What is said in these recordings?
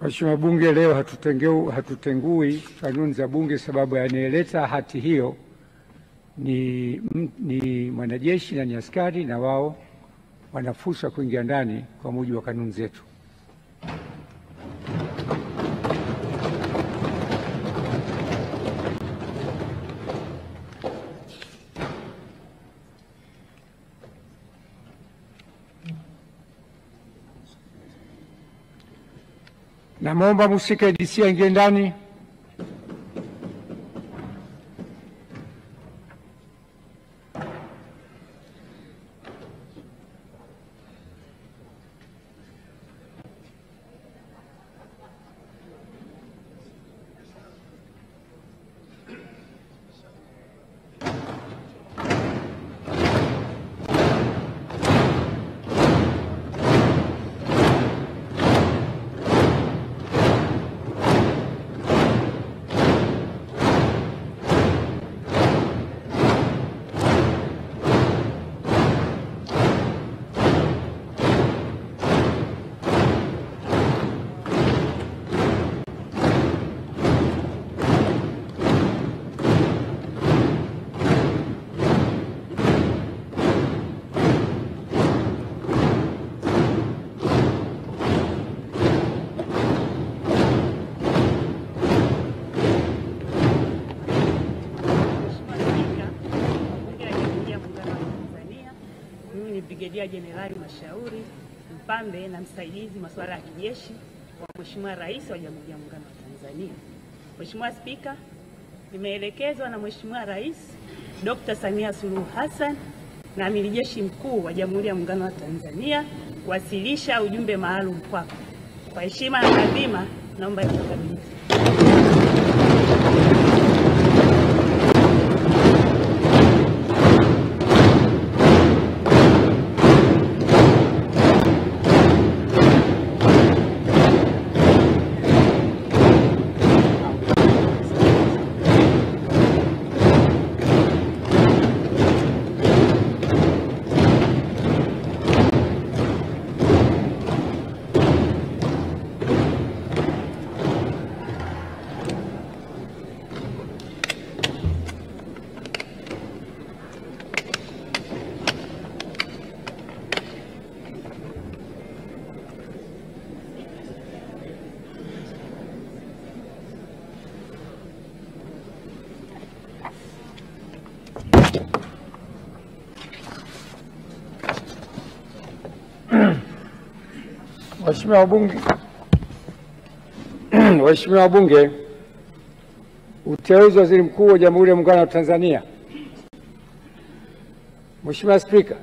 Mheshimiwa Bunge, leo hatutengui kanuni za Bunge sababu anayeleta hati hiyo ni mwanajeshi na ni askari, na wao wana fursa kuingia ndani kwa mujibu wa kanuni zetu. Namwomba mhusika DC aingie ndani. Brigedia Jenerali Mashauri Mpambe na msaidizi masuala ya kijeshi wa Mheshimiwa Rais wa Jamhuri ya Muungano wa Tanzania. Mheshimiwa Spika, nimeelekezwa na Mheshimiwa Rais Dr. Samia Suluhu Hassan na Amiri Jeshi Mkuu wa Jamhuri ya Muungano wa Tanzania kuwasilisha ujumbe maalum kwako. Kwa heshima na taadhima, naomba nikukabidhi. Waheshimiwa wabunge, uteuzi wa Waziri Mkuu wa Jamhuri ya Muungano wa Tanzania. Mheshimiwa Spika,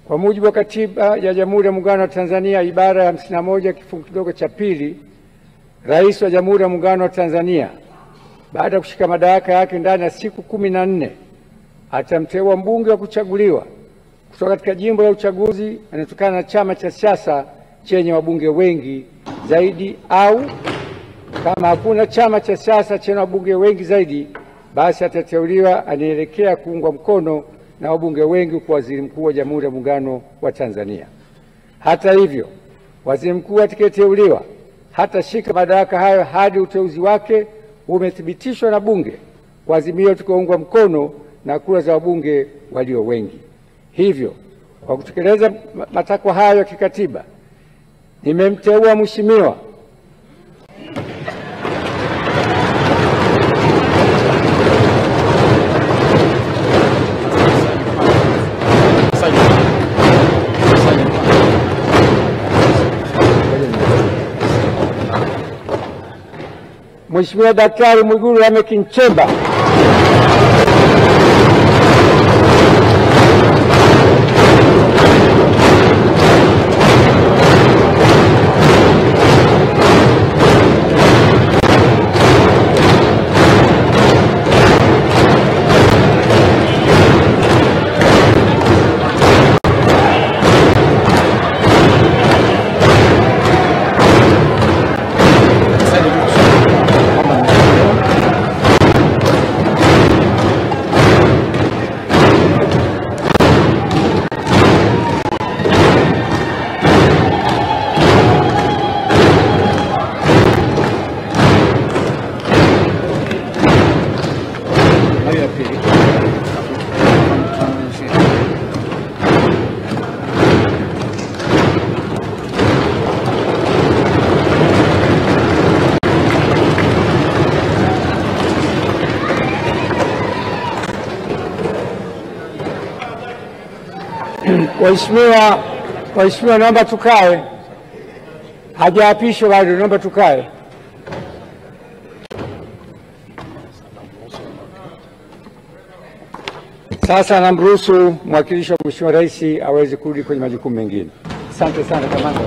kwa mujibu wa Katiba ya Jamhuri ya Muungano wa Tanzania ibara ya 51 kifungu kidogo cha pili, Rais wa Jamhuri ya Muungano wa Tanzania baada ya kushika madaraka yake ndani ya siku 14 atamteua mbunge wa kuchaguliwa kutoka katika jimbo la uchaguzi anatokana na chama cha siasa chenye wabunge wengi zaidi, au kama hakuna chama cha siasa chenye wabunge wengi zaidi, basi atateuliwa anaelekea kuungwa mkono na wabunge wengi kwa Waziri Mkuu wa Jamhuri ya Muungano wa Tanzania. Hata hivyo, Waziri Mkuu atakayeteuliwa hatashika madaraka hayo hadi uteuzi wake umethibitishwa na Bunge kwa azimio tukoungwa mkono na kura za wabunge walio wengi. Hivyo, kwa kutekeleza matakwa hayo ya kikatiba, nimemteua Mheshimiwa Daktari Mwigulu Lameck Nchemba Waheshimiwa, naomba tukae. Hajaapishwa bado, naomba tukae. Sasa namruhusu mwakilishi wa Mheshimiwa Rais aweze kurudi kwenye majukumu mengine. Asante sana kamanda.